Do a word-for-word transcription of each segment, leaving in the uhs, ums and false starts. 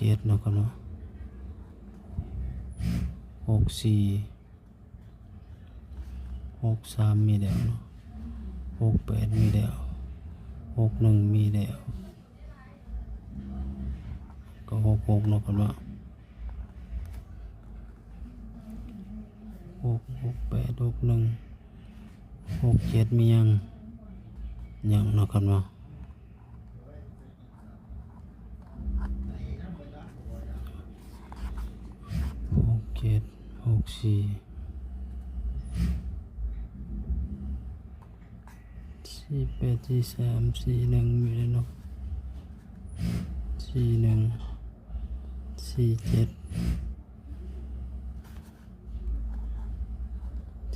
เจ็ดเนาะครับเนาะ หกสี่ หกสาม มีแล้วเนาะ หกแปด มีแล้ว หกหนึ่ง มีแล้ว ก็ หกหก เนาะครับเนาะ หกหก แปดหก หนึ่ง หกเจ็ด มียัง ยังเนาะครับเนาะ หกเจ็ด หกสี่ สี่แปด สี่สาม สี่หนึ่ง มีแล้วเนาะ สี่หนึ่ง สี่เจ็ด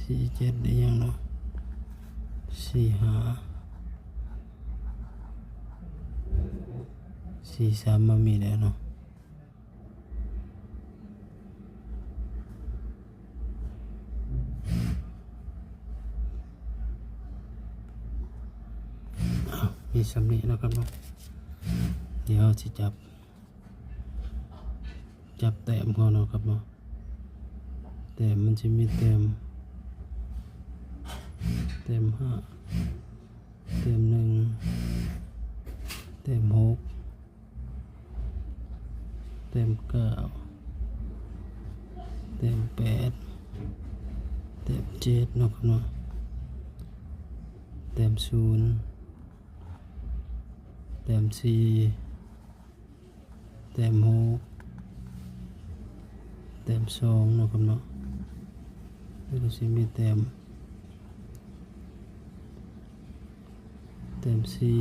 สี่เจ็ด ได้ยังเนาะ สี่ห้า สี่สาม มามีแล้วเนาะ อ้าว มีส่ำนี้เนาะครับเนาะ เดี๋ยวสิจับ จับแต้มเขาเนาะครับเนาะ แต้มมันจะมีแต้ม แต้มห้า แต้มหนึ่ง แต้มหก แต้มเก้า แต้มแปด แต้มเจ็ดเนาะครับเนาะ แต้มศูนย์ แต้มสี่ แต้มหก แต้มสองเนาะครับเนาะ แล้วก็สิมีแต้ม แต้มสี่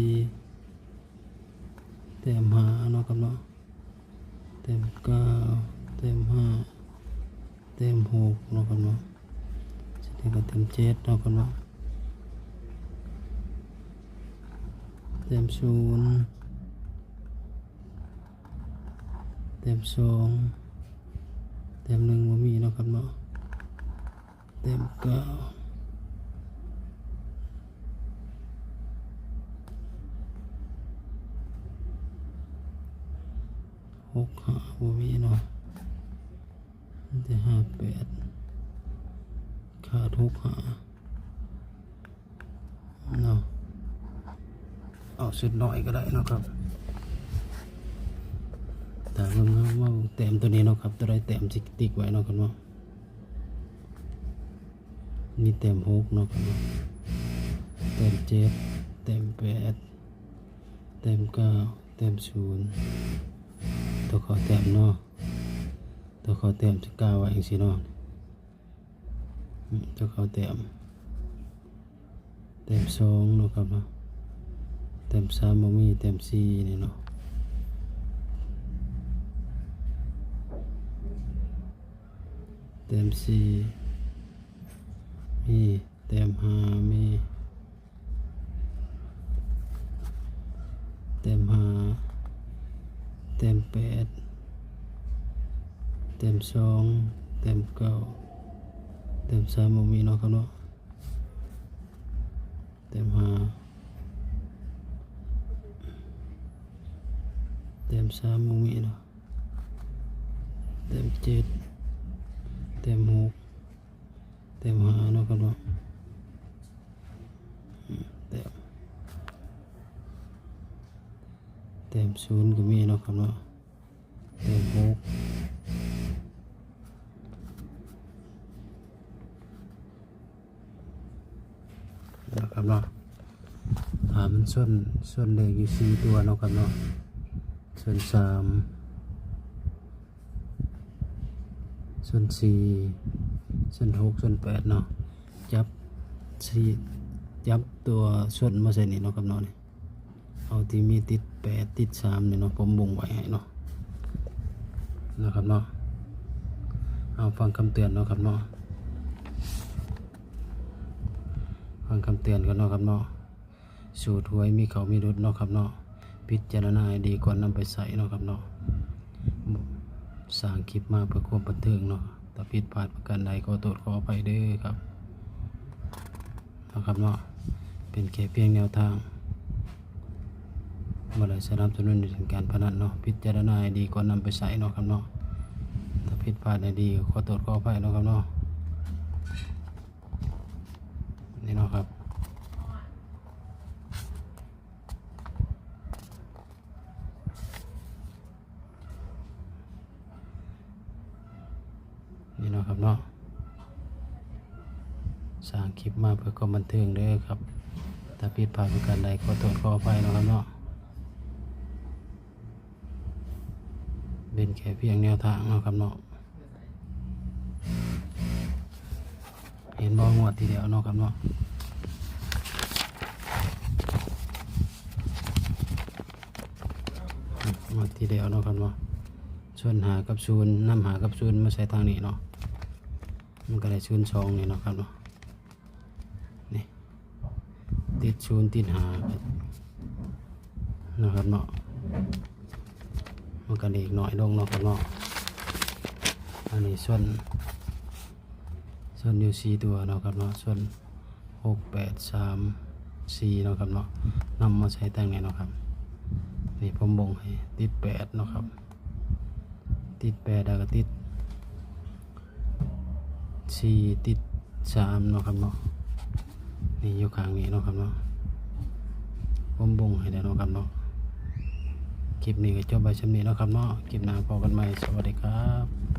แต้มห้าเนาะครับเนาะ แต้มเก้า แต้มห้า แต้มหกเนาะครับเนาะ สิได้ก็แต้มเจ็ดเนาะครับเนาะ แต้มศูนย์ แต้มสอง แต้มหนึ่งบ่มีเนาะครับเนาะ แต้มเก้า หกห้าบ่มีเนาะ มีแต่ห้าแปด ขาดหกห้าเนาะ เอาชุดน้อยก็ได้เนาะครับ แต่เบิ่งว่าแต้มตัวนี้เนาะครับ ตัวใดแต้มสิติ๊กไว้เนาะครับเนาะ มีแต้มหกเนาะครับเนาะ แต้มเจ็ด แต้มแปด แต้มเก้า แต้มศูนย์ ตัวเขาแต้มเนาะ ตัวเขาแต้มจะกาไว้จังซี่เนาะ อืม ตัวเขาแต้ม แต้มสองเนาะครับเนาะ แต้มสามบ่มี แต้มสี่นี่เนาะ แต้มสี่มี แต้มห้ามี แต้มห้า แต้มแปด แต้มสอง แต้มเก้า แต้มสามบ่มีเนาะครับเนาะ แต้มห้า แต้มสามบ่มีเนาะ แต้มเจ็ด แต้มหก แต้มห้าเนาะครับเนาะ อืม แต้ม แต้มศูนย์ก็มีเนาะครับเนาะ แต้มหก นะครับเนาะ อ่า มันส้น ส้นเลขอยู่สี่ตัวเนาะครับเนาะ ส้นสาม ส้นสี่ ส้นหก ส้นแปดเนาะ จับสี่ จับตัวส้นมาใส่นี่เนาะครับเนาะ นี่ เอาที่มีติดแปด ติดสามนี่เนาะ ผมวงไว้ให้เนาะ นะครับเนาะ เอาฟังคำเตือนเนาะครับเนาะ ฟังคำเตือนกันเนาะครับเนาะ สูตรหวยมีเข้ามีหลุดเนาะครับเนาะ พิจารณาให้ดีก่อนนำไปใช้เนาะครับเนาะ สร้างคลิปมาเพื่อความบันเทิงเนาะ ถ้าผิดพลาดประการใดขอโทษขออภัยเด้อครับ เนาะครับเนาะ เป็นแค่เพียงแนวทาง บ่ได้สนับสนุนให้เล่นการพนันเนาะ พิจารณาให้ดีก่อนนำไปใช้เนาะครับเนาะ ถ้าผิดพลาดให้ดีขอโทษขออภัยเนาะครับเนาะ นี่เนาะครับ นี่เนาะครับเนาะ สร้างคลิปมาเพื่อความบันเทิงเด้อครับ ถ้าผิดพลาดประการใดขอโทษขออภัยเนาะครับเนาะ เป็นแค่เพียงแนวทางเนาะครับเนาะ เห็นบ่ งวดที่แล้วเนาะครับเนาะ งวดที่แล้วเนาะครับเนาะ ส่วนห้ากับศูนย์ นำห้ากับศูนย์มาใส่ทางนี้เนาะ มันก็ได้ศูนย์สองนี่เนาะครับเนาะ นี่ ติดศูนย์ติดห้านะครับเนาะ มันก็เลขน้อยลงเนาะครับเนาะ อันนี้ส่วน ส่วนอยู่สี่ตัวเนาะครับเนาะ ส่วนหกแปดสามสี่เนาะครับเนาะ นำมาใส่ตั้งนี้เนาะครับ นี่ผมบ่งให้ติดแปดเนาะครับ ติดแปดแล้วก็ติดสี่ ติดสามเนาะครับเนาะ นี่อยู่ข้างนี้เนาะครับเนาะ ผมบ่งให้แล้วเนาะครับเนาะ คลิปนี้ก็จบไปส่ำนี้เนาะครับเนาะ คลิปหน้าพบกันใหม่ สวัสดีครับ